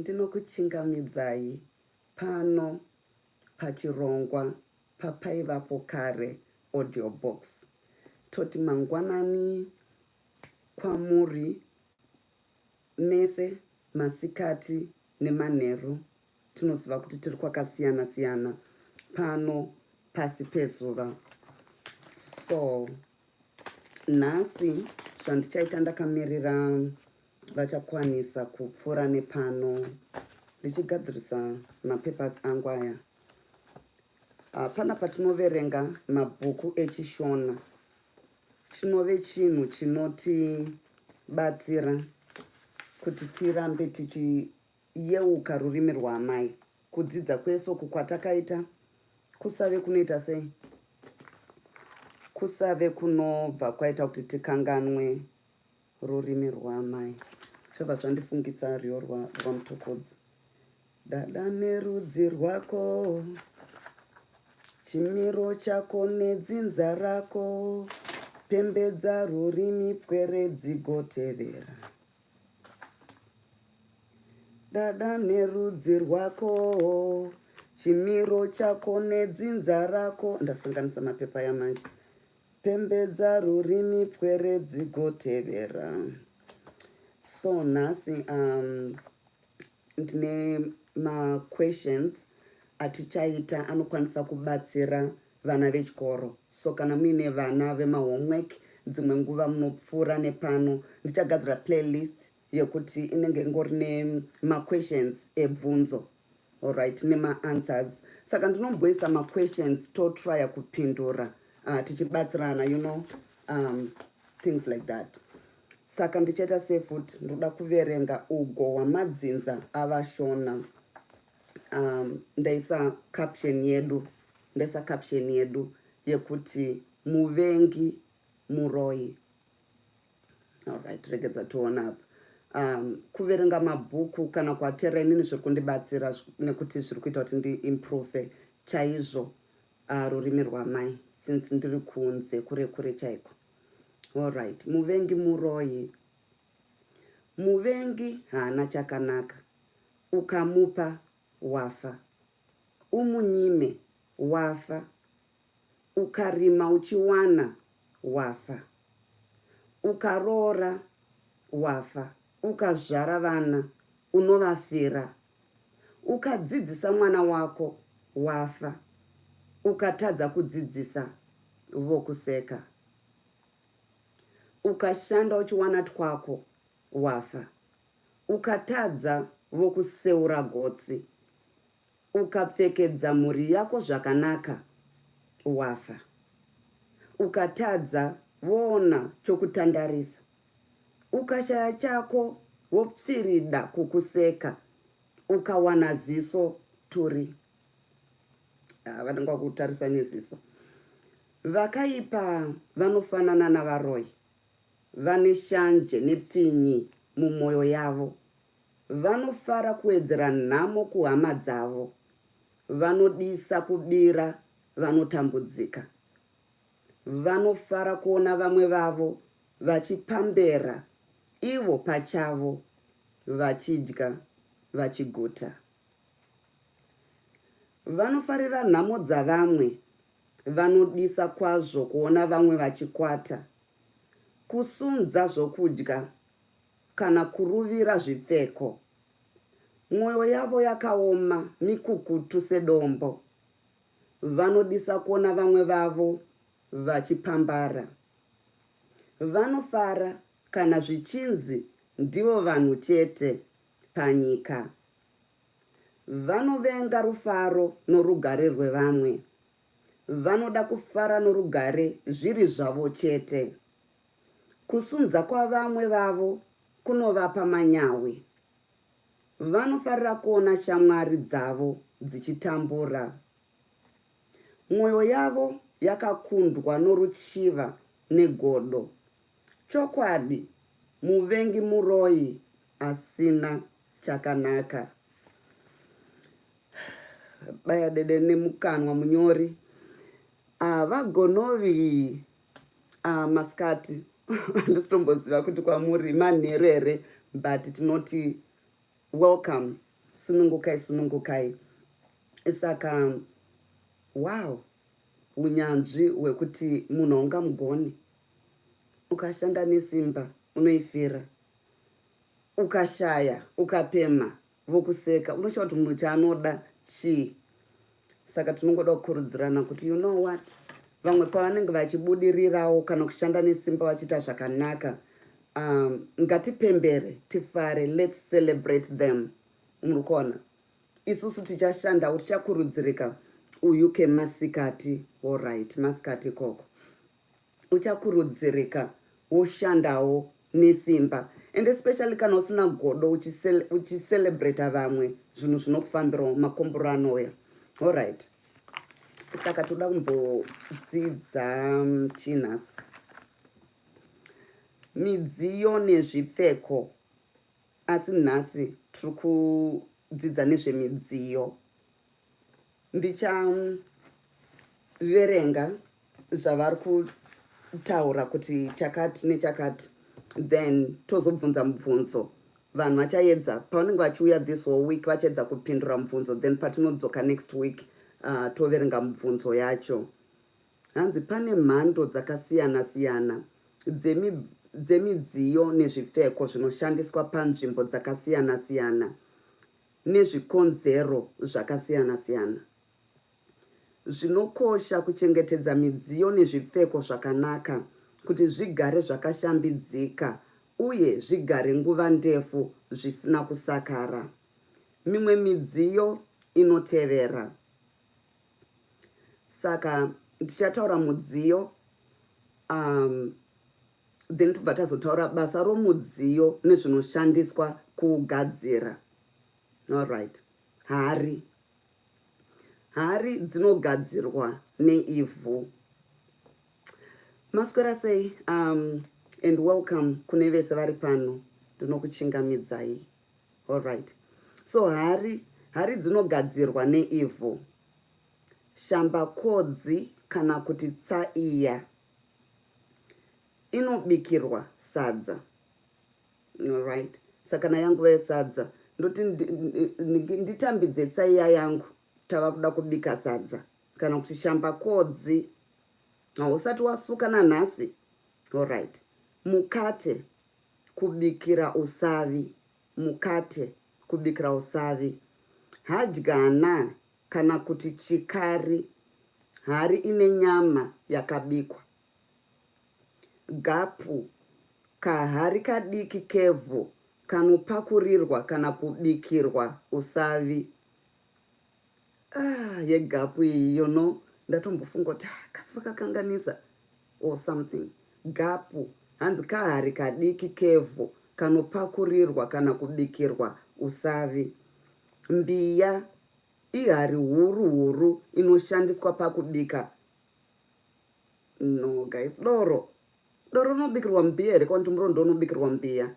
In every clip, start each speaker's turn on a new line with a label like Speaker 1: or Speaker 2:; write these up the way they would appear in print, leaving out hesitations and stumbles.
Speaker 1: Ndinokuchingamidzai pano pachirongwa paPaivapo Kare Audio Box. Toti mangwanani kwamuri mese, masikati nemanheru. Tinoziva kuti tiri kwakasiyana siyana pano pasi pezuva. So nhasi zvandichaita ndakamirira vachakwanisa kupfuura nepano ndichigadzirisa mapapers angu aya. Hapana patinoverenga mabhuku echiShona, chinove chinhu chinotibatsira kuti tirambe tichiyeuka rurimi rwaamai. Kudzidza kwese uku kwatakaita kusave kunoita sei? Kusave kunobva kwaita kuti tikanganwe rurimi rwaamai. Zvabva zvandifungisa rwiyo rwaMtukudzi. Dada nerudzi rwako, chimiro chako nedzinza rako, pembedza rurimi pwere dzigotevera. Dada nerudzi rwako, chimiro chako nedzinza rako. Ndasanganisa mapepa aya manje. Pembedza rurimi pwere dzigotevera. So nhasi ndine maquestions atichaita anokwanisa kubatsira vana vechikoro. So kana muine vana vemahomework, dzimwe nguva munopfuura nepano, ndichagadzira playlist yekuti inenge ingori nemaquestions ebvunzo, alright, nemaanswers. Saka ndinomboisa maquestions, totrya kupindura tichibatsirana, things like that. Saka ndichaita sefuti ndoda kuverenga Ugo hwaMadzinza aVashona. Ndaisa caption yedu, ndaisa caption yedu yekuti "Muvengi Muroyi". Alright, regedza tiona apa. Kuverenga mabhuku kana kuatera inini zviri kundibatsira nekuti zviri kuita kuti ndiimprove chaizvo rurimi rwamai, since ndiri kunze kure kure chaiko. Alright, Muvengi Muroyi. Muvengi haana chakanaka. Ukamupa, wafa. Umunyime, wafa. Ukarima uchiwana, wafa. Ukaroora, wafa. Ukazvara vana, unovafira. Ukadzidzisa mwana wako, wafa. Ukatadza kudzidzisa, vokuseka. Ukashanda uchiwana twako, wafa. Ukatadza, vokuseura gotsi. Ukapfekedza mhuri yako zvakanaka, wafa. Ukatadza, voona chokutandarisa. Ukashaya chako, vopfirida kukuseka. Ukawana ziso turi, vanenge vakutarisa neziso. Vakaipa vanofanana navaroyi, vane shanje nepfinyi mumwoyo yavo. Vanofara kuwedzera nhamo kuhama dzavo, vanodisa kubira vanotambudzika. Vanofara kuona vamwe vavo vachipambera ivo pachavo vachidya vachiguta. Vanofarira nhamo dzavamwe, vanodisa kwazvo kuona vamwe vachikwata, kusunza zvokudya kana kuruvira zvipfeko. Mwoyo yavo yakaoma mikukutu sedombo. Vanodisa kuona vamwe vavo vachipambara. Vanofara kana zvichinzi ndivo vanhu chete panyika. Vanovenga rufaro norugare rwevamwe. Vanoda kufara norugare zviri zvavo chete. Kusunza kwavamwe vavo kunovapa manyawi. Vanofarira kuona shamwari dzavo dzichitambura. Mwoyo yavo yakakundwa noruchiva negodo. Chokwadi, muvengi muroyi asina chakanaka. Baya dede nemukanwa munyori. Vagonovi, masikati, handisitomboziva kuti kwamuri manheru here, but tinoti welcome. Sunungukai sunungukai. Saka wow, unyanzvi hwekuti munhu haungamugoni. Ukashanda nesimba unoifira. Ukashaya, ukapemha vokuseka, unoshaya kuti munhu chaanoda chii. Saka tinongoda kukurudzirana kuti you know what, vamwe pavanenge vachibudirirawo kana kushanda nesimba vachiita zvakanaka, ngatipembere, tifare, let's celebrate them. Muri kuona? Isusu tichashandawo, tichakurudzirika uUK masikati, alright, masikati ikoko. Uchakurudzirika woshandawo nesimba, and especially kana usina godo, uchicelebrata vamwe, zvinhu zvinokufambirawo, makomboro anouya. Alright, saka toda kumbodzidza chinhasi midziyo nezvipfeko, asi nhasi tiri kudzidza nezvemidziyo. Ndichaverenga zvavari kutaura kuti chakati nechakati, then tozobvunza mubvunzo. Vanhu vachaedza pavanenge vachiuya this whole week, vachaedza kupindura mubvunzo, then patinodzoka next week toverenga mubvunzo yacho. Hanzi pane mhando dzakasiyana-siyana dzemidziyo nezvipfeko zvinoshandiswa panzvimbo dzakasiyana-siyana nezvikonzero zvakasiyana-siyana. Zvinokosha kuchengetedza midziyo nezvipfeko zvakanaka kuti zvigare zvakashambidzika uye zvigare nguva ndefu zvisina kusakara. Mimwe midziyo inotevera. Saka tichataura mudziyo, then tobva tazotaura basa romudziyo nezvinoshandiswa kuugadzira. Alright, hari. Hari dzinogadzirwa neivhu. Maswera sei, and welcome kune vese vari pano, ndinokuchingamidzai. Alright, so hari dzinogadzirwa neivhu. Shambakodzi kana kuti tsaiya inobikirwa sadza. Alright, saka kana yanguva yesadza, ndoti nditambidze tsaiya yangu, tava kuda kubika sadza, kana kuti shambakodzi hausati wasuka nanhasi. Alright, mukate kubikira usavi, mukate kubikira usavi. Hadyana kana kuti chikari, hari ine nyama yakabikwa. Gapu, kahari kadiki kevhu kanopakurirwa kana kubikirwa usavi. Ah, yegapu iyi, ndatombofunga kuti ah, kasi vakakanganisa or something. Gapu, hanzi kahari kadiki kevhu kanopakurirwa kana kubikirwa usavi. Mbiya ihari huru huru inoshandiswa pakubika. No guys, doro. Doro rinobikirwa mbiya here, kana kuti murondo unobikirwa mbiya?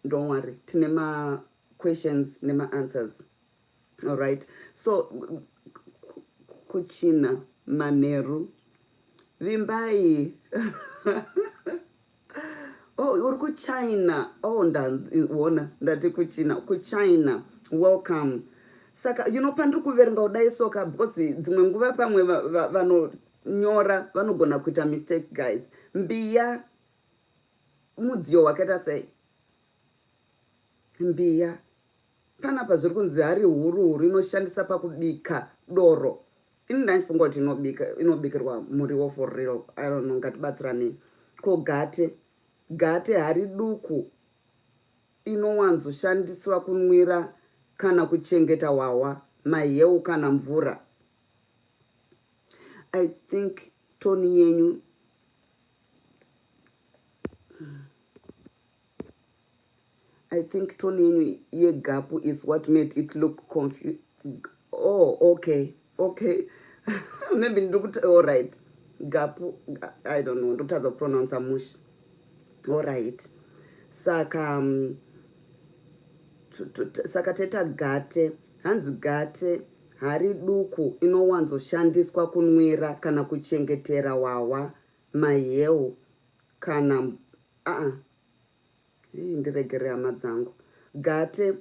Speaker 1: Don't worry, tine ma-questions nema-answers. Alright, so kuchina manheru, Vimbai. Oh, uri kuChina. Oh, ndaona ndati kuchina, kuChina. Welcome. Saka pandiri kuverenga kudai soka, because dzimwe nguva pamwe vanonyora vanogona kuita mistake, guys. Mbiya mudziyo wakaita sei? Mbiya panapa zviri kunzi hari huru huru inoshandisa pakubika doro. Ini ndaifunga kuti inobikirwa muriwo for real. I don't know, ngatibatsiranei. Ko gate? Gate hari duku inowanzoshandiswa kunwira kana kuchengeta hwahwa, maheu kana mvura. I think tone yenyu, I think tone yenyu yegapu is what made it look confused. Oh, okay, maybe ndikuti, alright, gapu, I don't know, ndikutadza kupronounce mushe. Alright, saka saka toita gate. Hanzi gate hari duku inowanzoshandiswa kunwira kana kuchengetera hwahwa, maheu kana. Aa, hii ndiregere hama dzangu. Gate,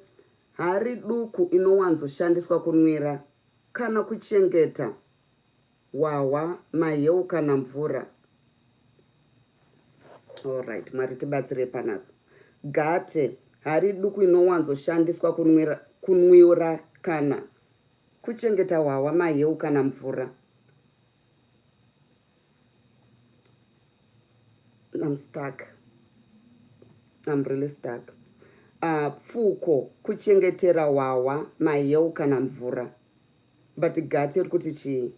Speaker 1: hari duku inowanzoshandiswa kunwira kana kuchengeta hwahwa, maheu kana mvura. Alright, Mwari tibatsire panapa. Gate, hari duku inowanzoshandiswa kunwira, kunwira kana kuchengeta hwahwa, maheu kana mvura. I'm stuck. I'm really stuck. Pfuko kuchengetera hwahwa, maheu kana mvura. But gate iri kuti chii?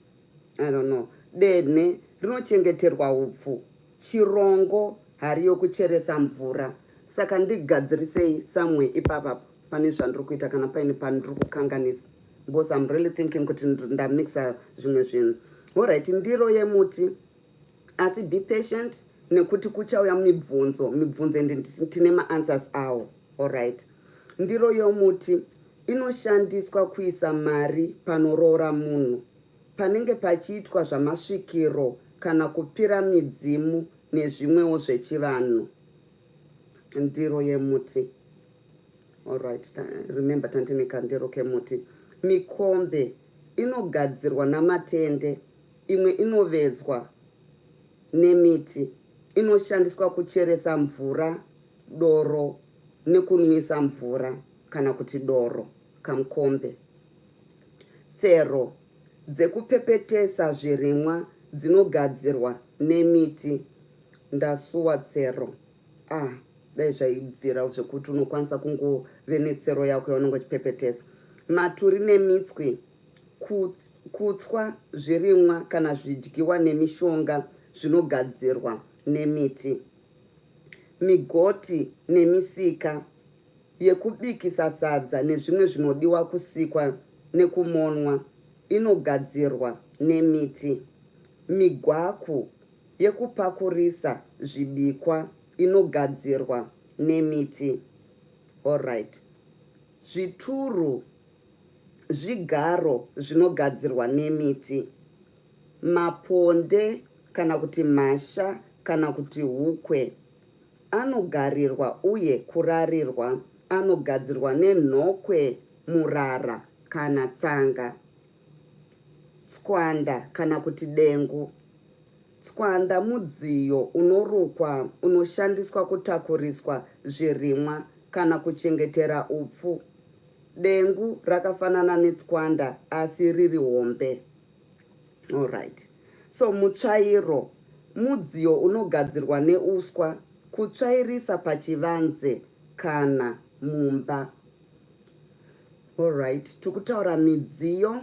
Speaker 1: I don't know. Denhe rinochengeterwa hupfu. Chirongo hari yokucheresa mvura. Saka ndigadzirisei somewhere ipapapa pane zvandiri kuita kana paine pandiri kukanganisa. Because I'm really thinking kuti ndamixa zvimwe zvinhu. Alright, ndiro yemuti. Asi be patient nekuti kuchauya mibvunzo, mibvunzo ende tine maanswers awo. Alright. Ndiro yomuti inoshandiswa kuisa mari panoroora munhu, panenge pachiitwa zvamasvikiro kana kupira midzimu nezvimwewo zvechivanhu. Ndiro yemuti. Alright, remember tandine kandiro kemuti. Mikombe inogadzirwa namatende, imwe inovezwa nemiti, inoshandiswa kucheresa mvura, doro nekunwisa mvura kana kuti doro, kamukombe. Tsero dzekupepetesa zvirimwa dzinogadzirwa nemiti. Ndasuwa tsero. Ah, dai zvaibvira zvekuti unokwanisa kungove netsero yako yaunenge uchipepetesa. Maturi nemitswi, kutswa zvirimwa kana zvidyiwa nemishonga zvinogadzirwa nemiti. Migoti nemisika yekubikisa sadza nezvimwe zvinodiwa kusikwa nekumonwa inogadzirwa nemiti. Migwaku yekupakurisa zvibikwa inogadzirwa nemiti. Alright. Zvituru zvigaro zvinogadzirwa nemiti. Maponde kana kuti mhasha kana kuti hukwe anogarirwa uye kurarirwa anogadzirwa nenhokwe, murara kana tsanga. Tswanda kana kuti dengu. Tswanda mudziyo unorukwa unoshandiswa kutakuriswa zvirimwa kana kuchengetera upfu. Dengu rakafanana netswanda asi riri hombe. Alright. So mutsvairo mudziyo unogadzirwa neuswa kutsvairisa pachivanze kana mumba. Alright, tikutaura midziyo,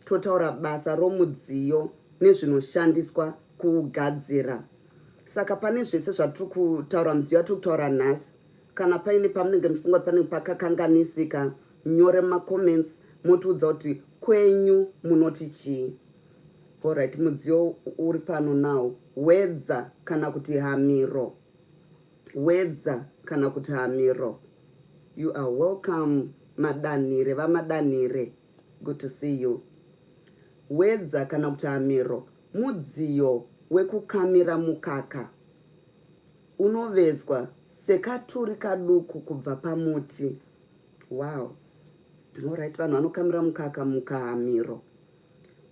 Speaker 1: totaura basa romudziyo nezvinoshandiswa kuugadzira. Saka pane zvese zvatiri kutaura midziyo yatiri kutaura nhasi, kana paine pamunenge muchifunga kuti panenge pakakanganisika, nyore mumacomments motiudza kuti kwenyu munoti chii. Alright, mudziyo uri pano now, wedza kana kuti hamiro. Wedza kana kuti hamiro. You are welcome Madanhire, vaMadanhire. Good to see you. Wedza kana kuti hamiro mudziyo wekukamira mukaka. Unovezwa sekaturi kaduku kubva pamuti. Wow. Alright, vanhu vanokamira mukaka mukahamiro.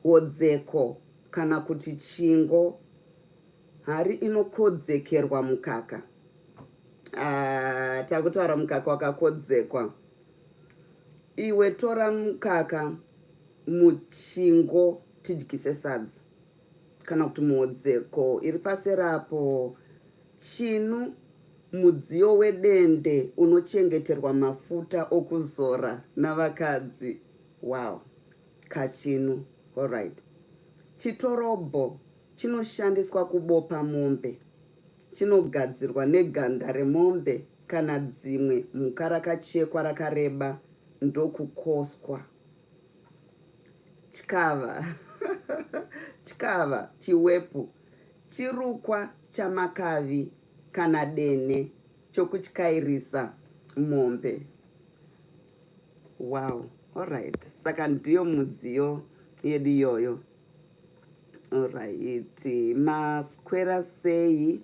Speaker 1: Hodzeko kana kuti chingo hari inokodzekerwa mukaka. Ah, takutaura mukaka wakakodzekwa. Iwe tora mukaka muchingo tidyise sadza kana kuti muhodzeko iri paserapo. Chinu mudziyo wedende unochengeterwa mafuta okuzora navakadzi. Wow. Kachinu. Alright. Chitorobho chinoshandiswa kubopa mombe. Chinogadzirwa neganda remombe kana dzimwe mhuka rakachekwa rakareba ndokukoswa. Tyava Tyava chiwepu chirukwa chamakavi kana denhe chokutyairisa mombe. Wow, alright. Saka ndiyo mudziyo yedu iyoyo. Alright, maswera sei?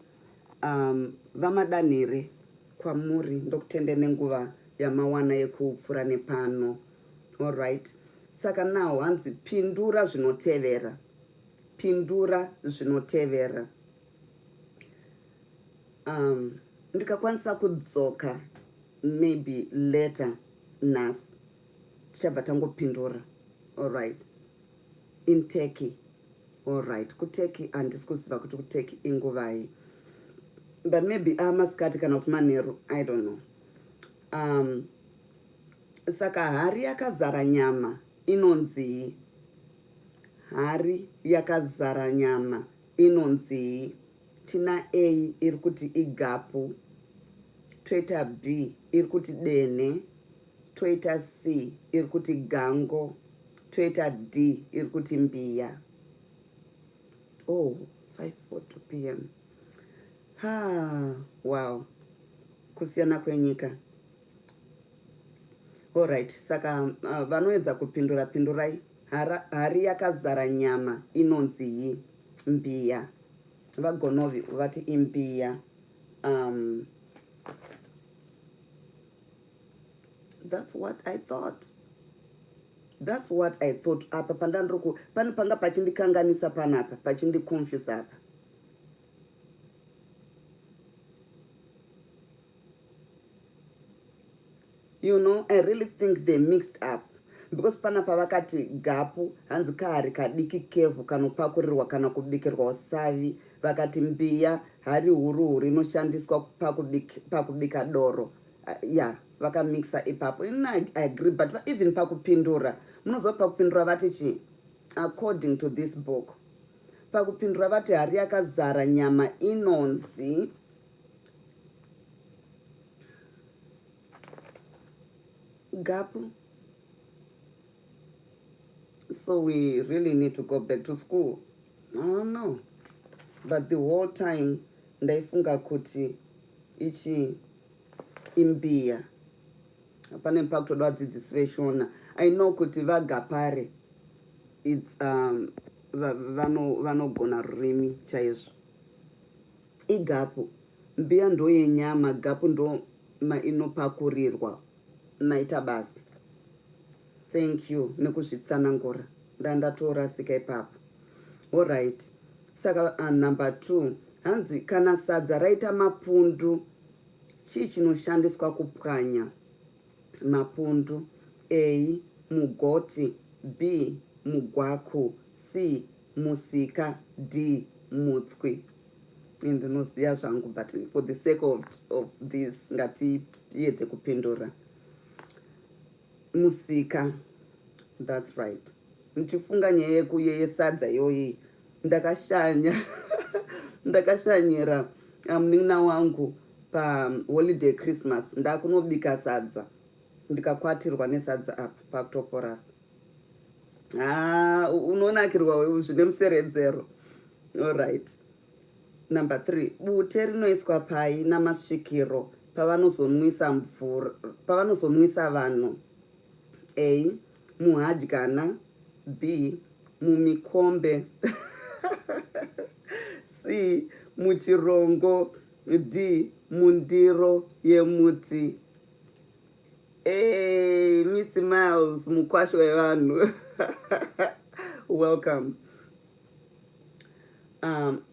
Speaker 1: Um, VaMadanhire, kwamuri ndokutende nenguva yamawana yekupfura nepano. Alright. Saka now hanzi pindura zvinotevera. Pindura zvinotevera. Um, ndikakwanisa kudzoka maybe later nhasi tichabva tangopindura. Alright. In Turkey. Alright, kuTurkey handisi kuziva kuti kuTurkey inguvai. But maybe amasikati kana kuti manheru, I don't know. Um, saka hari yakazara nyama inonzii? Hari yakazara nyama inonzii? Tina A iri kuti igapu, toita B iri kuti denhe, toita C iri kuti gango, toita D iri kuti mbiya. Oh, 5:42 pm. Ha, wow. Kusiyana kwenyika. Alright, saka vanoedza kupindura pindurai. Hara, hari yakazara nyama inonziyi? Mbiya. VaGonovi vati imbiya. That's what I thought. That's what I thought. Apa pandandiri ku pane panga pachindikanganisa panapa, pachindiconfuse apa. You know, I really think they mixed up because panapa vakati gapu hanzi kahari kadiki kevhu kanopakurirwa kana kubikirwa usavi, vakati mbiya hari huru huru inoshandiswa pakubika, pakubika doro. Ya, yeah, vakamixa ipapo. Ini I agree, but even pakupindura, munoziva pakupindura vati chii? According to this book, pakupindura vati hari yakazara nyama inonzi gapu. So we really need to go back to school. I don't know, but the whole time ndaifunga kuti ichi imbiya. Pane pakutoda vadzidzisi veshona. I know kuti vagapare its vanogona rurimi chaizvo. Igapu, mbiya ndo yenyama, gapu ndo mainopakurirwa. Maita basa, thank you nekuzvitsanangura, ndandatorasika ipapo. Alright, saka number 2 hanzi kana sadza raita mapundu, chii chinoshandiswa kupwanya mapundu? A, mugoti, B, mugwaku, C, musika, D, mutswi. Ndinoziva zvangu, but for the sake of this ngatiedze kupindura. Musika, that's right. Ndichifunga nyaya yekuye yesadza iyoyi, ndakashanya ndakashanyira munin'ina wangu paholiday Christmas, ndakunobika sadza ndikakwatirwa nesadza apa pakutopora. Ha, unonakirwa zvine museredzero. Alright, number 3, bute rinoiswa pai namasvikiro pavanozonwisa mvura, pavanozonwisa vanhu? A, muhadyana, B, mumikombe, C, muchirongo, D, mundiro yemuti. Hey, Mr Miles, mukwasho wevanhu, welcome.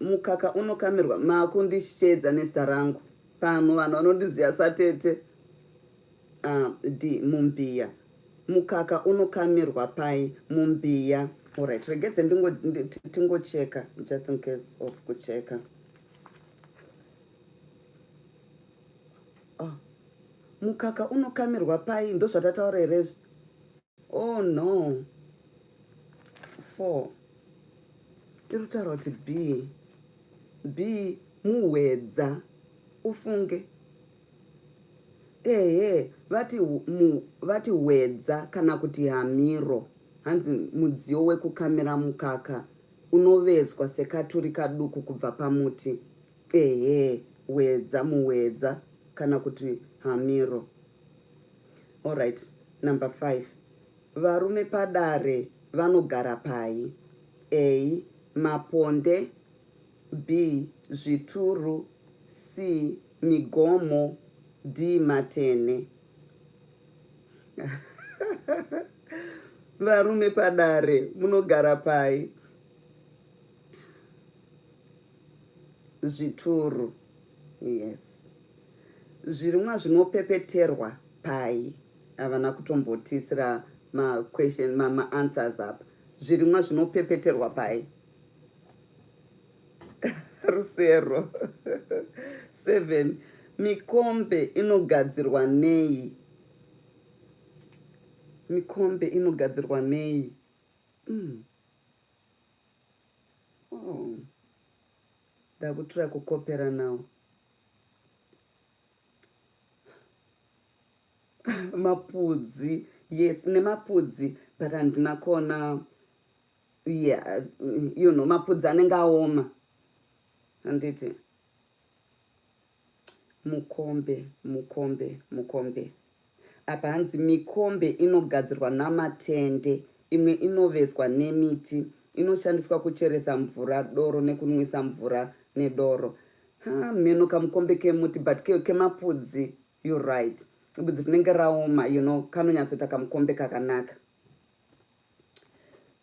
Speaker 1: Mukaka unokamirwa, makundishedza nezita rangu pano, vanhu vanondiziva satete. D, mumbiya. Mukaka unokamirwa pai? Mumbiya. Alright, regedze tingocheka just in case of kucheka. Oh. Mukaka unokamirwa pai? Ndozvatataura here? Oh no, 4 iri kutaura kuti B, B, muhwedza. Ufunge, ehe, vati mu, vati hwedza kana kuti hamiro. Hanzi mudziyo wekukamira mukaka unovezwa sekaturi kaduku kubva pamuti. Ehe, hwedza, muhwedza kana kuti hamiro. Alright, number 5, varume padare vanogara pai? A, maponde, B, zvituru, C migomo D matene. Varume padare munogara pai? Zvituru. Yes. Zvirimwa zvinopepeterwa pai? Havana kutombotiisira maquestion maanswers ma apa. Zvirimwa zvinopepeterwa pai? Rusero. 7. Mikombe inogadzirwa nei? Mikombe inogadzirwa nei? Mm. Oh. Ndakutura kukopera now. Mapudzi. Yes, nemapudzi but handina kuona yeah, you know, mapudzi anenge aoma handiti mukombe mukombe mukombe apa hanzi mikombe inogadzirwa namatende imwe inovezwa nemiti inoshandiswa kucheresa mvura doro nekunwisa mvura nedoro ha mheno kamukombe kemuti but kemapudzi you right budzi rinenge raoma you know kanonyatsoita kamukombe kakanaka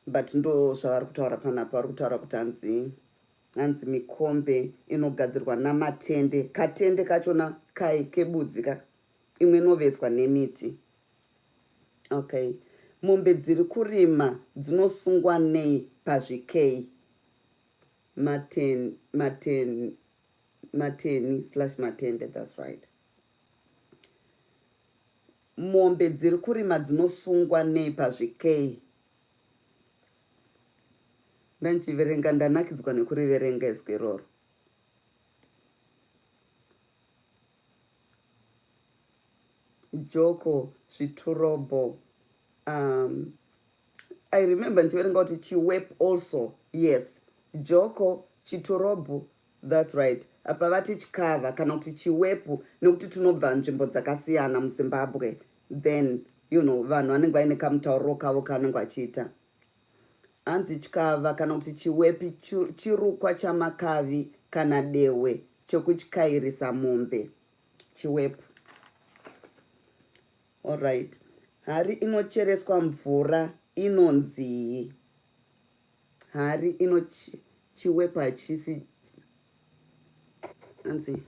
Speaker 1: but ndo zvavari kutaura panapa vari kutaura kuti hanzi hanzi mikombe inogadzirwa namatende katende kachona kai kebudzi ka imwe inovezwa nemiti okay mombe dziri kurima dzinosungwa nei pazvikei maten maten mateni slash matende that's right Mombe dziri kurima dzinosungwa nei pazvikei? Ndandichiverenga ndanakidzwa nekuriverenga izwi iroro. Joko, zviturobho. Um, I remember ndichiverenga kuti chiwep also. Yes. Joko, chiturobho, That's right. Apa vati chikava kana kuti chiwepu nekuti tinobva nzvimbo dzakasiyana muZimbabwe then you know vanhu vanenge vaine kamutauriro kavo kavanenge vachiita. Hanzi chikava kana kuti chiwepi chirukwa chamakavi kana dehwe chekutyairisa mombe. Chiwepu. Alright. Hari inochereswa mvura inonzii? Hari ino chiwepu hachisi hanzi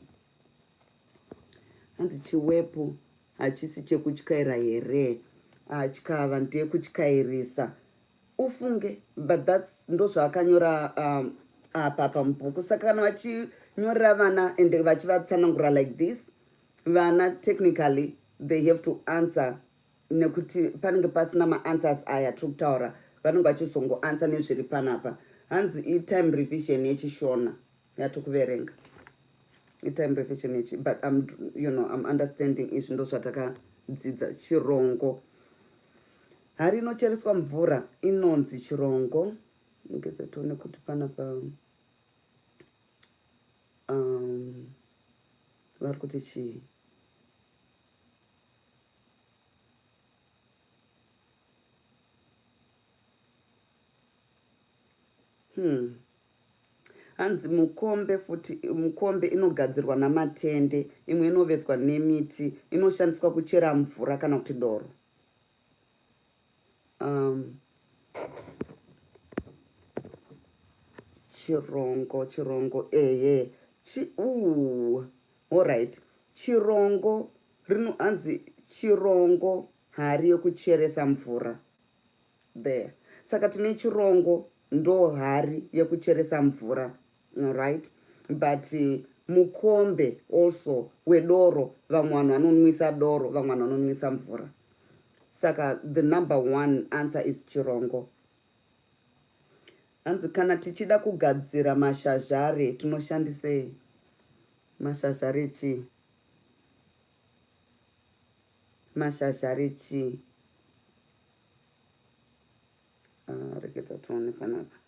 Speaker 1: hanzi chiwepu hachisi chekutyaira here ah, chikava ndeyekutyairisa ufunge but thats ndozvaakanyora um, apa pamubhuku saka kana vachinyorera vana and vachivatsanangura like this vana technically they have to answer nekuti panenge pasina maanswers aya tiri kutaura vanenge vachizongoansa nezviri panapa hanzi itime revision yechishona yatikuverenga itime revision yechi but I'm, you know, I'm understanding izvi ndo zvatakadzidza chirongo hari inochereswa mvura inonzi chirongo ngedza tione kuti panapa um, vari kuti chii Hmm. Hanzi mukombe futi mukombe inogadzirwa namatende imwe inovezwa nemiti inoshandiswa kuchera mvura kana kuti doro. Um, chirongo chirongo ehe chi uu alright chirongo Rino hanzi chirongo hari yekucheresa mvura there. Saka tine chirongo ndo hari yekucheresa mvura right but eh, mukombe also wedoro vamwe vanhu vanonwisa doro vamwe vanhu vanonwisa mvura saka the number one answer is chirongo hanzi kana tichida kugadzira mashazhare tinoshandisei mashazhare chii Mashazhari chii? Ah, regedza tione panapa.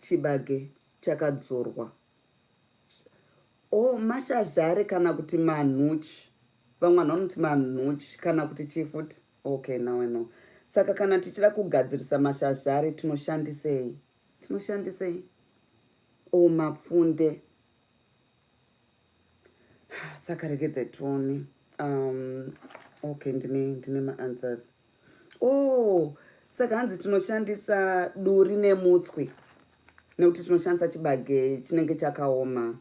Speaker 1: Chibage chakadzorwa. O oh, mashazhari kana kuti manhuchi. Vamwe vanhu vanoti manhuchi kana kuti chii futi. Okay, now I know. Saka kana tichida kugadzirisa mashazhari tinoshandisei? Tinoshandisei? O, mapfunde. Saka regedzai tione. Okay, ndine maanswers. Oh, saka hanzi tinoshandisa duri nemutswi nekuti tinoshandisa chibage chinenge chakaoma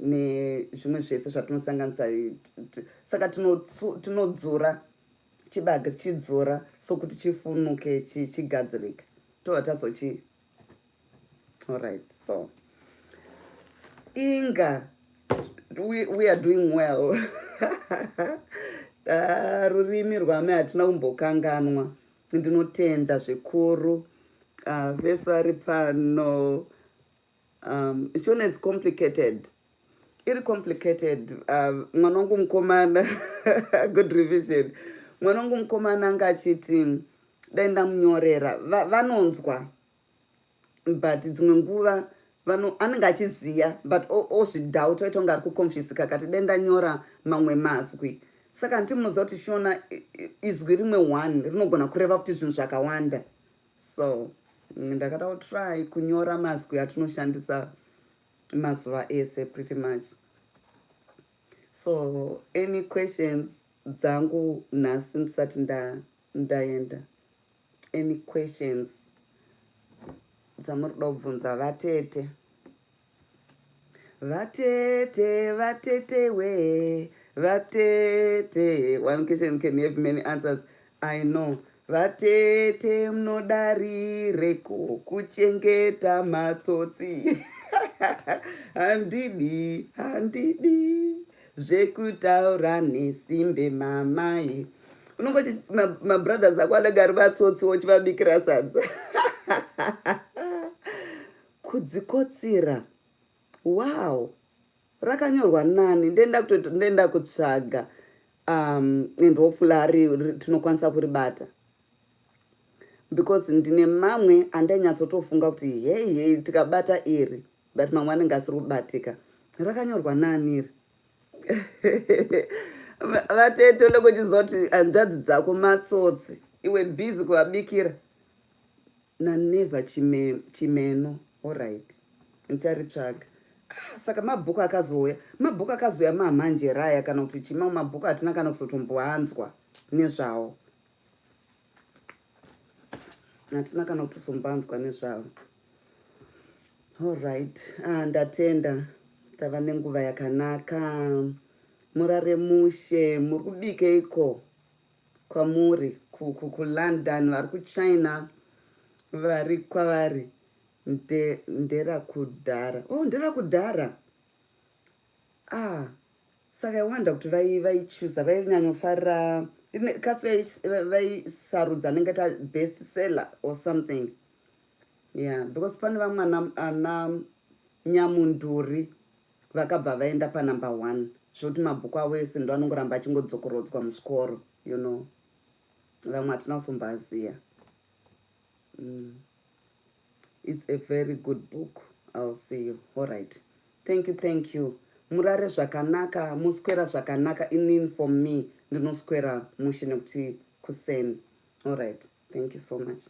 Speaker 1: nezvimwe zvese zvatinosanganisa. Saka tinodzura chibage, tichidzura sokuti chifunuke, chigadzirike, tobva tazochi. Alright, so inga we are doing well. Rurimi rwame hatina kumbokanganwa. Ndinotenda zvikuru vese vari pano. Shona is complicated, iri complicated. Mwana wangu mukomana, good revision. Mwana wangu mukomana anga achiti dai ndamunyorera. Vanonzwa, but dzimwe nguva anenge achiziya but ozvidoubt, oita kunge ari kuconfusika. Kati dai ndanyora mamwe mazwi. Saka handiti munoziva kuti Shona izwi rimwe one rinogona kureva kuti zvinhu zvakawanda. So ndakada kutry kunyora mazwi atinoshandisa mazuva ese, pretty much. So any questions dzangu nhasi ndisati ndaenda? Any questions dzamuri kuda kubvunza vatete? Vatete, vatete we, vatete. One question can have many answers, I know. Vatete, munodarireko kuchengeta matsotsi? Handidi, handidi zvekutaura nesimbe mamai. Unongoti mabrothers ako anenge ari matsotsi, wochivabikira sadza. Kudzikotsira, wow, rakanyorwa nani? Ndenda kutsvaga and hopefully tinokwanisa kuribata because ndine mamwe andainyatsotofunga kuti hei hei, tikabata iri, but mamwe anenge asiri kubatika. Rakanyorwa nani iri, vatete? Unenge kuti hanzvadzi dzako matsotsi, iwe busy kuvabikira. Naneva Chimeno. Alright, ndicharitsvaga. Ah, saka mabhuku akazouya, mabhuku akazouya mamhanjeraya kana kuti chimamwe mabhuku hatina kana kuzotomboanzwa nezvawo, hatina kana kutozomboanzwa nezvawo. Alright, ah, ndatenda. Tava nenguva yakanaka. Murare mushe. Muri kubikeiko kwamuri kuLondon? Vari kuChina, vari kwavari nderakudhara. Oh, nderakudhara. Ah, saka iwanda kuti vaichuza, vainyanyofarira kasi vaisarudza anenge ta best seller or something. Yeah, because pane vamwe ana Nyamunduri vakabva vaenda panumber one, zvokuti mabhuku avo ese ndo anongoramba achingodzokorodzwa muzvikoro. Vamwe hatina kuzombaziya. It's a very good book. I'll see you. All right, thank you, thank you. Murare zvakanaka, muswera zvakanaka. Inini, for me, ndinoswera mushe nekuti kuseni. All right, thank you so much.